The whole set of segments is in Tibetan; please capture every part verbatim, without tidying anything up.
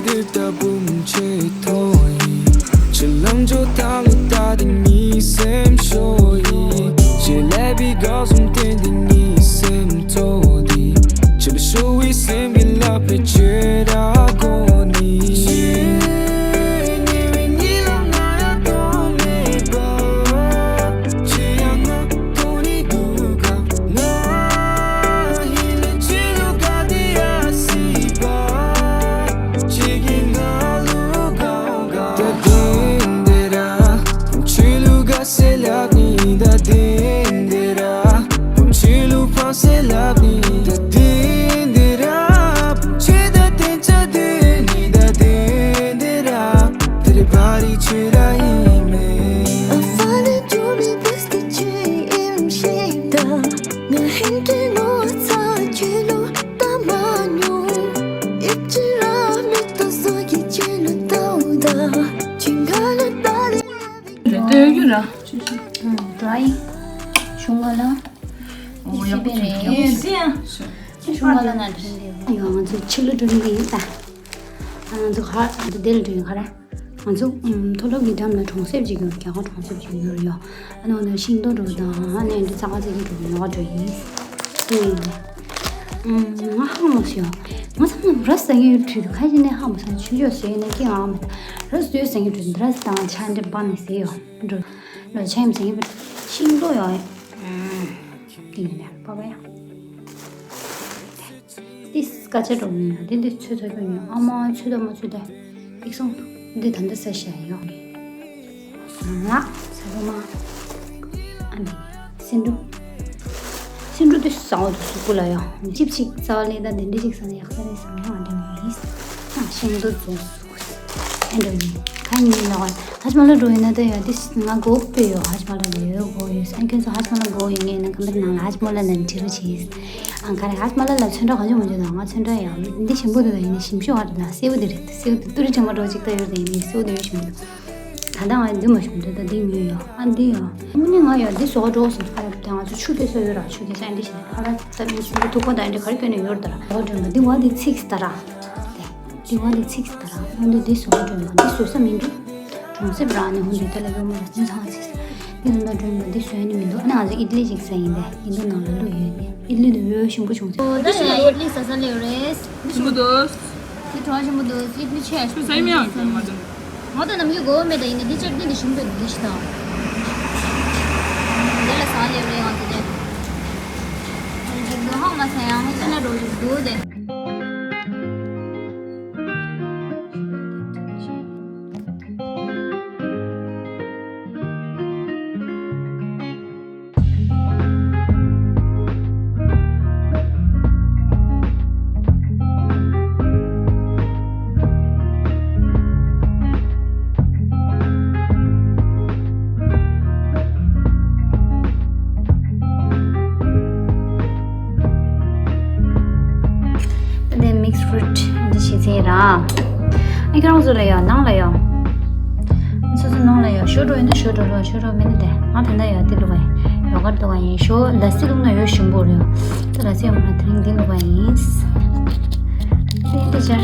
ལྟ་བུ་མི་བྱེད་ཐོ་ཡིན། ཆུ་ལམ་འགྲོ་སྟངས་ལ་ལྟ་དེ་ངའི་སེམས་ཤོར་ཡིན། ཞེས་ཀླད་པའི་སྒོ་གསུམ་བསྟན་དེ་ངའི་སེམས་ཐོ་དེ། ཆུ་ལ་ཤོར་བའི་སེམས་ཀྱི་ལག་པའི་ཆེ་ར་གོ་ནི། ཉེ་བའི་གཉིད་ལམ་ན་ཡང་དོན་མེད་པ། ཅི་ཡང་ང་དོན་ནི་འདུག་ག་ང་ཧི་ལ་ཅི་ལུ་ག་དེ་ཡ་སི་པ། ཅི་གི་ང་ལུ་ག་ག་ད་དེན་དེ་ར། ཕུང་ཆེ་ལུ་ག་སེ་ལབ་ནི་ད་དེན་དེ་ར། ཕུང་ཆེ་ལུ་ཕང་སེ་ལབ་ནི་ད་དེན་དེ་ར། ཕུང་ཆེ་ད་དེན་ཆ་དེན་ནི་ད་དེན་དེ་ར། དེ་རེ་བ་རི་ཆེ་ར་ཡིན་མེ། ཨ་ཧྥ་ལེ་ཇོ་མི་བེ་སི་ཊི་ཆེ་ཨིམ་ཤེ་ད། ང་ཧིན་ཏེ་ངོ་ཚ་ཁྱེད་ལུ་ད་མ་ཉུང་། ཨིབ་ཅི་ར་མི་ཏོ་སོ་གི་ཁྱེད་ལུ་ད་འུ་ད། ཅིང་ག་ལ་ད་ལེ། ལྟོས་རྒྱུ་ར། ཨུམ། ཌ་རའི་ཤུང་ག་ལ། ཨོ་ཡག་པོ་བྱུང་། ཡིན་ཟེར་ཡ། ཤུང་ག་ལ་ན་དྲན་དེ་ཡོད། ང་ཚོ་ཕྱི་ལ་འགྲོ་ནི་ཡིན་ད། ང་ཚོ་ཧ་འདི་འདི་ལ་འགྲོ་ཡིན་ག་རེ། ང་ཚོ་ཨུམ། མཐོ་སློབ་ཀྱི་འགྲམ་ལ་གྲོང་གསེབ་ཅིག་ཡོད། རྒྱ་གར་གྲོང་གསེབ་ཅིག་ཡོད་རེད་ཡོ། ཨ་ནི་འོ་ན་ཤིང་ཏོག་འགྲོ་དང་ཨ་ནི་འདི་ཙག་ཙིག་གི་འགྲོ་ཡོང་ག་འགྲོ་ཡིན། ཨུམ། ང་ཧ་མ་སོ་ཡོ། ང་ཚང་མ་ར་ཟ་ངེ་ཡོད་དུས་ཁ་ཅིག་ནས་ཧ་མ་སོ་ཆུ་ཆོ་ཟོས་ནས་སྐྱེ་ང་མ་ད་ར་ཟོས་ཟ་ངེ་དུས་ར་ཟ་དང་ཆ་འདྲེ་པ་ནས་ཟེ་ཡོ། འགྲོ་ལོ་ཆ་ཡིན་ཟ་ངེ་པ་ཤིང་ཏོག་ཡོ། ཨུམ། དེ་ཡིན་ནས་པ་པ་ཡ། ཏིས་སྐད་ཆ་འགྲོ་མི་ཡོང་། དེ་འདི་ཚོད་ཚོད་པོ་ཡོང་། ཨ་མ་ཚོད་ད་མ་ཚོད་ད་ཡིག་སོང་། འདི་ད་འདི་ས་ཤ་ཡོང་། ང་ས་གོ་མ། ཨ་ནི་སེ་འབྲུ། སེ་འབྲུ་འདི་ཟ་འོ་འདུག་གཟུགས་པོ་ལ་ཡོང་། ཅིབ་ཅིག་རྩ་བ་ལས་ད་འདི་འདྲི་ཅིག་ཟ་ན་ཡག་ས་རེད་བསམ་ཡོང་། ཨ་འདི་མི་ཡིན། ཨ་ཤིང་ཏོག་བཙོང་སུ། ཨེ་འགྲོ་ཡིན། ཁ་ཉིན་ལ་ཧ་ཇི་མ་ལ་འགྲོ་ཡིན་ན་ད་ཡོད་འདི་ང་གོ་པེ་ཡོད། ཧ་ཇི་མ་ལ་ལ་ཡོད་གོ་ཡོད། ཨ་ཁྱོད་ཚོ་ཧ་ཇི་མ་ལ་གོ་ཡོད་ངས་ན་ཁམ་པ་ནང་ལ་ཧ་ཇི་མ་ལ་ནང་ཁྲིད་རུ་བྱས། ཨང་ག་རེ་ཧ་ཅི་མ་ལ་ལ་ཚོན་ཁྲ་གང་བྱུང་མ་བྱུང་དང་ང་ཚོན་ཁྲ་ཡང་འདི་ཞིམ་པོ་འདུག་ད་ཡིན་ནི་ཞིམ་ཤོས་ཨ་རེད་ད་སེའུ་འདི་རེད་ད་སེའུ་འདི་ཏུ་རི་ཆེན་པོ་འགྲོ་ཅིག་ད་ཡོད་ད་ཡིན་ནི་སེའུ་འདི་ཡོད་ཞིམ་པོ་འདུག་ད་ལྟ་ང་འདི་མ་ཞིམ་འདུག་ད་འདི་ཉོས་ཡོད་ཨ་འདི་ཡོད་དངོས་གནས་ང་ཡོད་འདི་བཟོ་ག་འགྲོ་སོང་ཨ་ད་ང་ཚོ་ཆུ་སྐྱེས་སོ་ཡོད་ར་ཆུ་སྐྱེས་ས་འདི་ཞིག་ཨ་ར་ད་མི་སུ་འདི་ཐུག་པ་ད་འདི་ག་རེ་སྐྱོན་ནས་ཡོད་ད་ར་བཟོ་ག་འགྲོ་ཡིན་པ་འདི་བ་འདི་ཚིགས་ད་ར་དེ་འདི་བ་འདི་ཚིགས་ད་ར་འོ་འདི་འདི་བཟོ་ག་འགྲོ་ཡིན་པ་འདི་བཟོ་ས་མིན་འགྲོ། གྲོང་གསེབ་རང་ནས་ཧུན་དུས་དེ་ལ་ཡོད་མ་རེད་ཚང་ཚིག་ཟེར། ཡིན་ན་འགྲོ་ཡིན་པ་འདི་བཟོས་ནི་མི་འདུག་ཨ་ནི་ང་ཚོ་ཨིད་ལི་ཅིག་ཟ་ཡིན་པས་ཨིན་རུ་ནང་ལ་བླུགས་ཡོད་ནི་ཨིད་ལི་འདི་འོས་ཤིང་པོ་བྱུང་ཚེ། ད་ཡིན་ན་ཨིད་ལི་ཟ་ས་ལེའུ་རེད། ཞིམ་པོ་འདུག་དེ་གྲོགས་ཞིམ་པོ་འདུག་ཨིད་ལི་ཆེ་ཞིམ་པོ་ཟ་ཡིན་མི་ཡང་ཡོད་མ་འདུག་ང་ད་ནམ་རྒྱུན་གོ་བ་མེད་ད་ཡིན་ན་འདི་ཅར་ནི་འདི་ཞིམ་པོ་འདུག་ཞིག་དང་། དེ་ལ་ཟ་ལེའུ་རེད་ང་ཚོ་དེ། ཅིག་འདུག་ཧང་མ་ཟ་ཡང་ཧང་ཅི་ན་འགྲོ་ཞིག་འདུག་དེ། དེ་ནས་mixed fruit འདི་བྱེད་ཚེ་ར། ཨ་ཁྱེད་རང་ཚོ་ལ་ཡོད་ནང་ལ་ཡོད། སོ་སོ་ནང་ལ་ཡོད་ཞོ་འགྲོ་ཡིན་ན་ཞོ་འགྲོ་རོགས་ཞོ་འགྲོ་མེད་ན་དེ་ང་ད་ལྟ་ཡོད་དེ་ལུག་ཡོད་གར་འདུག་ཡིན་ཞོ་ལ་སི་བླུགས་ན་ཡོད་ཞིམ་པོ་རེད། ད་ལ་སི་ཡོད་ན་དེ་རིང་འདི་ལུག་ཡིན། དེ་དེ་ཅར།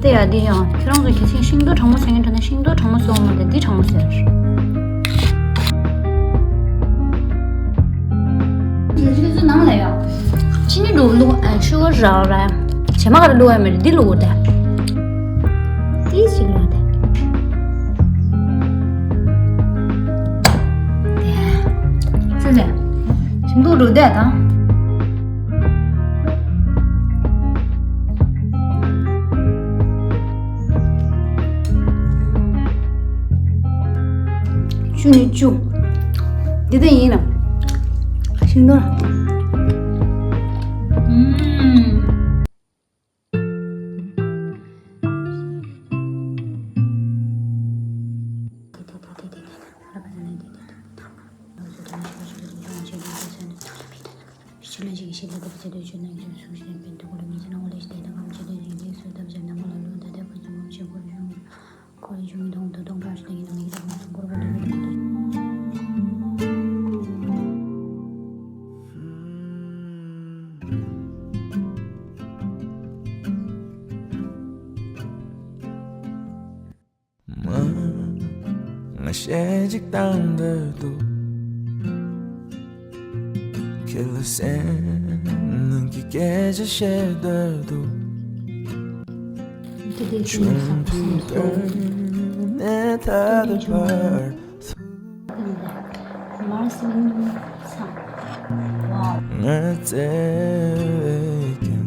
དེ་ཡ་དེ་ཡང་ཁྱེད་རང་ཚོ་གལ་སྲིད་ཤིང་ཏོག་གྲང་མོ་ཟ་མཁན་འདྲ་ན་ཤིང་ཏོག་གྲང་མོ་ཟོ་མ་དེ་འདི་གྲང་མོ་ཟོས། ཁྱེད་ཚོ་ནང་ལ་ཡ། ཅི་ནི་འགྲོ་བླུག་ཨ་ཤུ་གར་རག་ར། བྱེ་མ་གར་བླུག་ཡ་མེད་འདི་བླུག་ད། ཏི་ཞིག་བླུག་ད། ཙི་ཙི། ཞིམ་འདུག་འགྲོ་བསྡད་དང་། བཅུ་ནི་བཅུ། འདི་ལྟ་ཡིན་ན། ཤིང་ཏོག་ལ། ཨུམ། གཞས་ཅིག་བཏང་འདོད་འདུག་ཁྱེད་ལ་སེམས་ནང་གི་སྐད་ཆ་བཤད་འདོད་འདུག་ཆུང་དུས་ནས་ད་ལྟ་བར། མར་སེང་ས། ཝའོ། ང་བརྩེ་བས་ཀྱང་།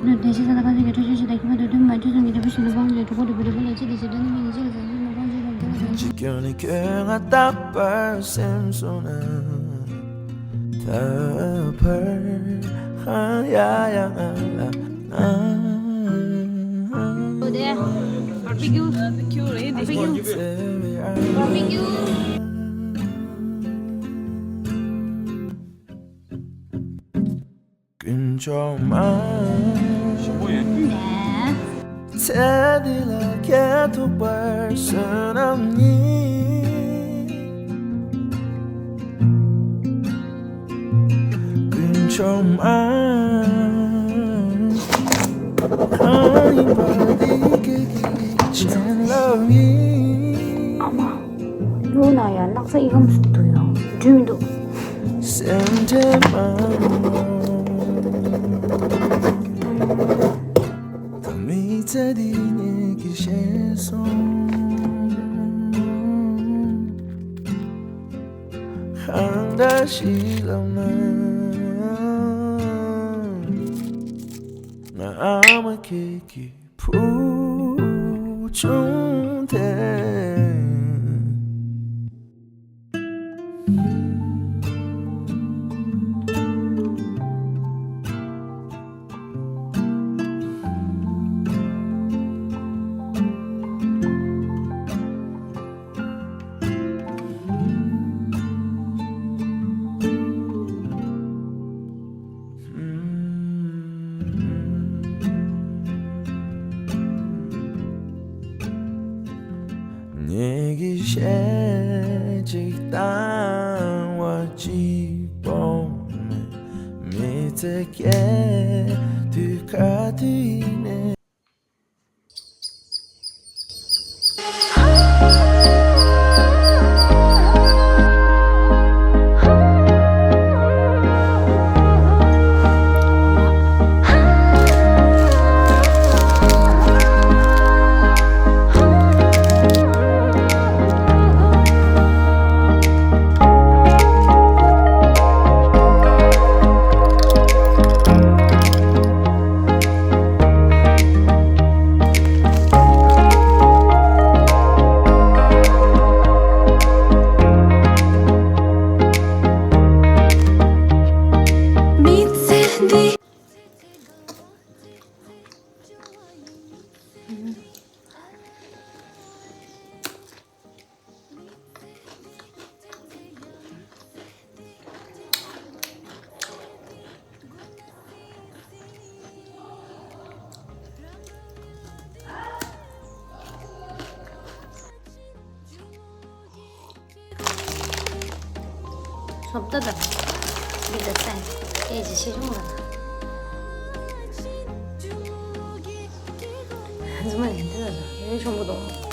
ནུ་བདེ་ཆེ་ས་ལ་ཁ་ཚིག་གི་འཕྲོད་བཅུད་ཆེ་དང་ཁྱད་པར་དུ་དུ་མ་བཅུ་ཙམ་གྱི་འབྲས་བུ་ཞིག་ལ་དབང་ཆེ་གྲོགས་པོ་གྲོགས་པོ་རེ་པ་ལ་ཅི་དེ་ཞེ་དྲག་ནི་མི་ཉིད་ཅི་ལ་བཟང་ཞིང་མ་དབང་ཆེ་རང་རྒྱལ་ལ་བཟང་ཞིང་མ་དབང་ཆེ་རང་རྒྱལ་ལ་བཟང་ཞིང་། ཅི་སྐྱོན་ནི་ཁྱོད་ང་རྟག་པར་སེམས་སོང་ན། ད་བར་ཧང་ཡ་ཡ་ང་ལ་ང་། Oh, there. Barbecue. Barbecue, right? Barbecue. Barbecue. དཀོན་མཆོག་མ། ཞིམ་པོ་ཡོད། ནས། ཚེ་འདི་ལ་ཁྱེད་ཐུག་པར་བསོད་ནམས་ཉིད། དཀོན་མཆོག་མ། གང་ཡིན་པ་འདི་སྐད་ཀྱི་བྱིན་རླབས་ཡིན། ཨ་མ། ལོ་ན་ཡང་སྣག་ཚ་ཨི་ཁམས་སུ་འདུག་ཡང་འགྲུལ་མི་འདུག་སེམས་ཁྲལ་མ། ད་མི་ཚེ་འདི་ངེད་ཀྱིས་ཤེས་སོང་། གང་འདྲ་ཞིག་ལབ་ན། ང་ཨ་མ་ཁྱེད་ཀྱི་བུ་ཆུང་དེ། ངེད་ཀྱིས་གཞས་ཅིག་བཏང་བ་གཅིག་པོ་མེད། མི་ཚེ་སྐྱེལ་དུས་ག་དུས་ནས། སོབ་ད་ད། འདི་ད་སེམས་སྐད་ཅིག་ཆེ་ཆུང་ལ། རྫུན་མ་རེད་འདི་ད་ད་རེ་ཆུང་པོ་དང་།